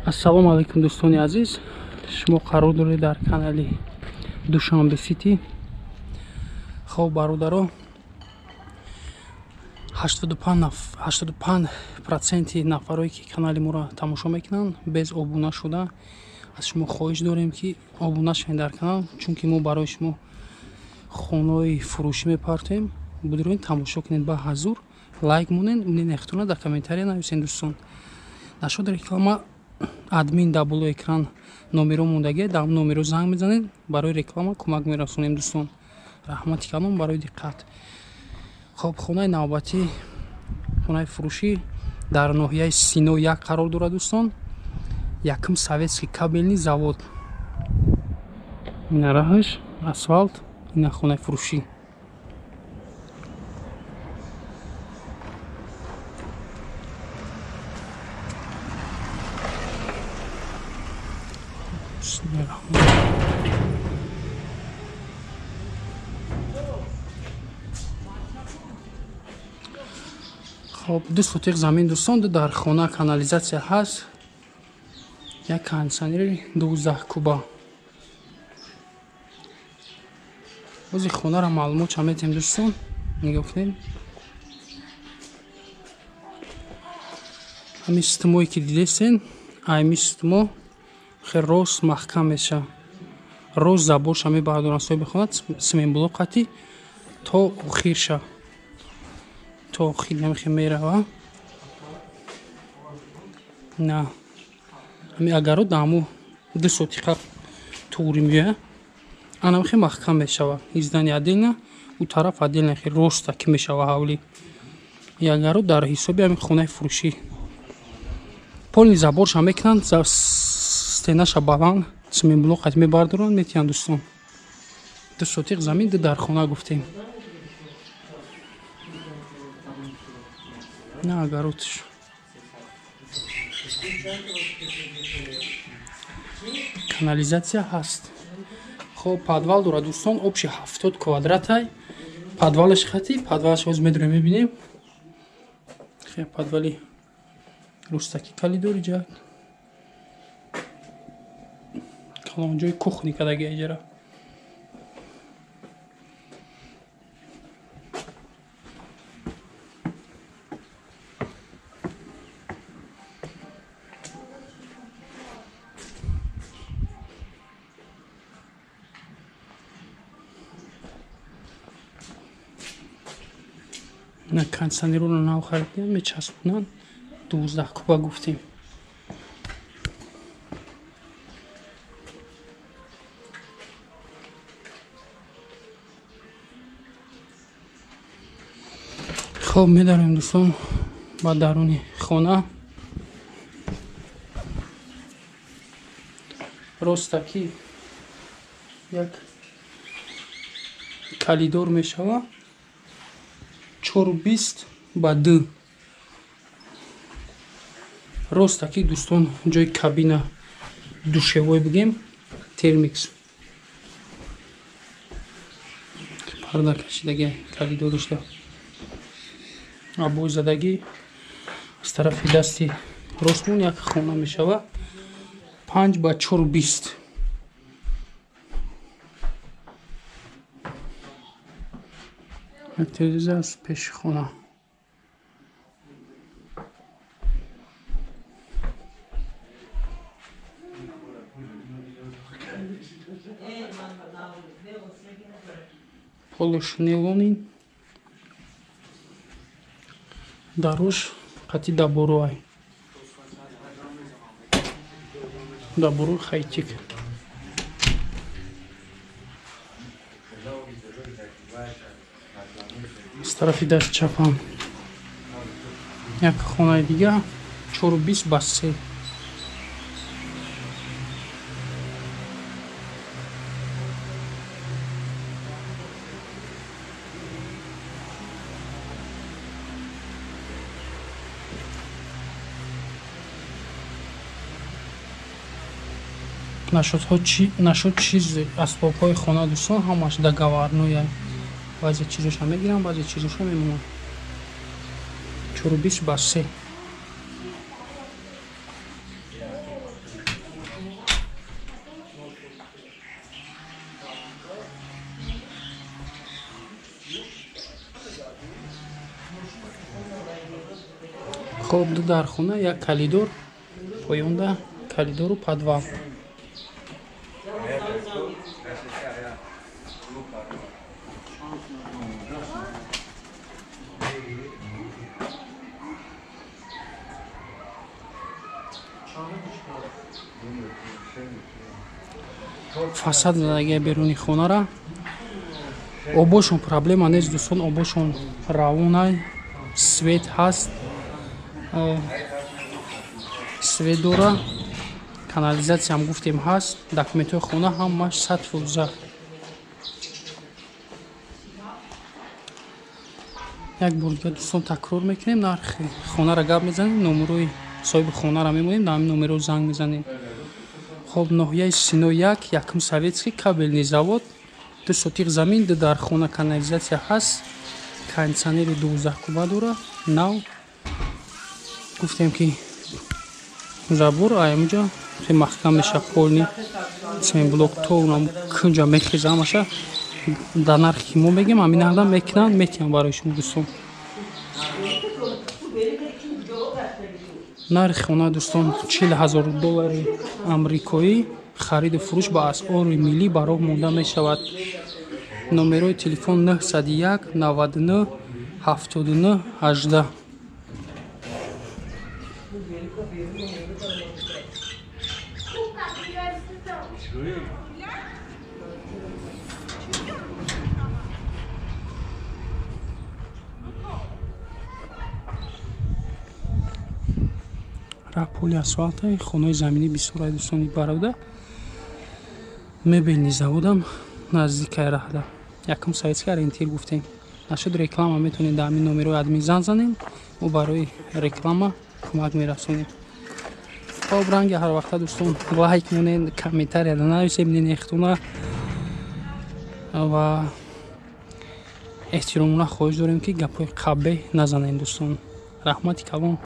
Ассалому алайкум, дӯстони азиз. Шумо қарор доред дар канали Душанбе Сити. Хоб, бародаро, 85% нафарое ки канали моро тамошо мекунанд, без обуна шуда, аз шумо хоҳиш дорем, ки обуна шавед дар канал, чунки мо барои шумо хонаҳои фурӯшӣ мепартоем. Будроед, тамошо кунед, ба ҳазур лайк монед, нехтона дар комментария нависед, дӯстон. Нашуд реклама, админ дар болои экран номеро мондагия, дар номеро занг мезанед, барои реклама кӯмак мерасонем, дӯстон. Раҳмати калом барои диққат. Хоб, хонаи навбатӣ, хонаи фурӯшӣ дар ноҳияи Сино 1 қарор дорад, дӯстон. Якум советский кабельный завод. Ина раҳаш асфалт, ина хонаи фурӯшӣ. Хоб, 2 сотиқ замин, дӯстон, дар хона канализатсия ҳаст, як кондитсионери 12 куба. Бози хонаро маълумот ча метем, дӯстон, нигоҳ кунед. Ҳамин системое ки дидестен, ҳамин системо хел рост маҳкам меша. Рост заборша мебардоранд соҳиби хона, цементблок қати то охирша. То охир намехе мерава. На. Ҳамин агаро даму 2 сотиқа туғри меояд. Анамхе маҳкам мешава. Издани отдельно, у тараф отдельно, хе роста ки мешава ҳавлӣ. И агаро дар ҳисоби ҳамин хонаи фурӯшӣ. Полный заборша мекунанд, стенаша баланд, цементблок қати мебардоранд, метиҳанд, дӯстон. 2 сотиқ замин, ду дар хона гуфтем. На агаротш. Канализатсия ҳаст. Хоб, подвал дорад, дӯстон, общий 70 квадратай. Подвалаш хати, подвалаш ҳоз медурем, мебинем. Хе подвали рустаки калидори ҷа. Калон ҷои кухни кадаги иҷара. На кондитсионерро нав харидем, мечаспонанд, 12 куба гуфтем. Хоб, медарем, дӯстон, ба даруни хона. Ростаки як калидор мешава. 4,20 ба 2. Ростаки, дӯстон, ҷои кабина душевой бигем, термикс. Парда кашидаги калидорушда. Обои задагӣ аз тарафи дасти ростмон як хона мешава. 5 ба 4,20. Як телевизор аз пеши хона. Полиш нейлонин. Даруш қати даборуай. Дабору хайтик. Аз тарафи даст чапам як хонаи дига, 4,20 ба 3. Нашуд чиз асбобҳои хона, дӯстон, ҳамаш договорноя. Баъзе чизоша мегирам, баъзе чизоша мемонам. 4,20 ба 3. Хоб, ду дархона, як коридор, поёнда коридору подвал. Фасад задаги беруни хонара. Обошон проблема нест, дӯстон, обошон равонай, свет ҳаст, свет дора, канализатсиям гуфтем ҳаст, документҳои хона ҳамаш 100%. Як бор дига, дӯстон, такрор мекунем, нархи хонара гап мезанем, номерои соҳиби хонара мемонем, дар ҳамин номеро занг мезанем. Хоб, ноҳияи Сино 1, якум Советский, кабельный завод, 2 сотих замин, ду дархона, канализатсия ҳаст, кондитсионери 12 куба дора, нав. Гуфтем ки забор аямуҷа хеле маҳкам меша, полни цемблок то унам кунҷа мехеза ҳамаша. Дар нархе ки мо мегем, ҳамин нархда мекунанд, метиҳам барои шумо, дӯстон. Нархи хона, дӯстон, 40 000 доллари амрикоӣ, хариду фурӯш ба асъори миллӣ ба роҳ монда мешавад. Номерои телефон 901 99 79 18. Раҳ поли асфалта, хонаи заминӣ бисёрай, дӯстони барода. Мебельный заводам наздикай раҳда. Якум Советский ориентир гуфтем. Нашуд реклама, метавонед дар ҳамин номерои админ занг занем, мо барои реклама кӯмак мерасонем. Хоб, ранги ҳар вақта, дӯстон, лайк монед, комментария нависед, нехтуна ва эҳтиромона хоҳиш дорем, ки гапҳои қабеҳ назанем, дӯстон. Раҳмати калон.